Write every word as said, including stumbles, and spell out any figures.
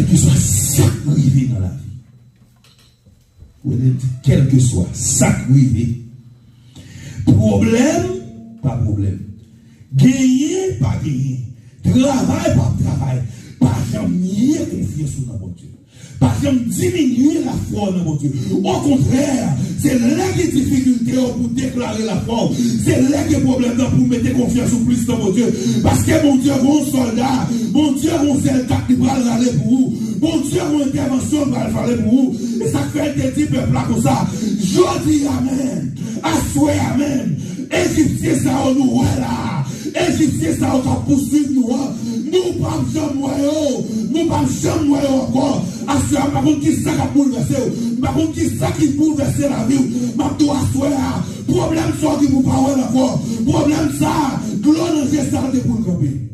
Kèlkeswa sa k rive nan lavi. Ou te di, kèlkeswa sa k rive. Pwoblèm, pa pwoblèm. Genyen, pa genyen. Travay, pa travay. Pa janm nye konfyans ou nan Bondye. Pa janm diminye lafwa w nan Bondye. Okontrè, se lè gen difikilte yo pou deklare lafwa w. Se lè gen pwoblèm nan pou mete konfyans ou plis nan Bondye. Paske Bondye gon sòlda, Bondye gon sèl kat li pral rale pou ou. Bondye gon entèvansyon l pral fale pou ou. E sa k fè l te di pèp la konsa, jodi a menm, aswè a menm, Ejipsyen sa yo nou wè la a, Ejipsyen sa yo k ap pouswiv nou an, nou p ap janm wè yo, nou p ap janm wè yo ankò. Aswè a, m pa konn ki sa k ap boulvèse w, m pa konn ki sa ki boulvèse lavi w. M ap di w aswè a, pwoblèm sa w gen pou w pa wè l ankò. Pwoblèm sa a, dlo nan je sa a te pou l kanpe.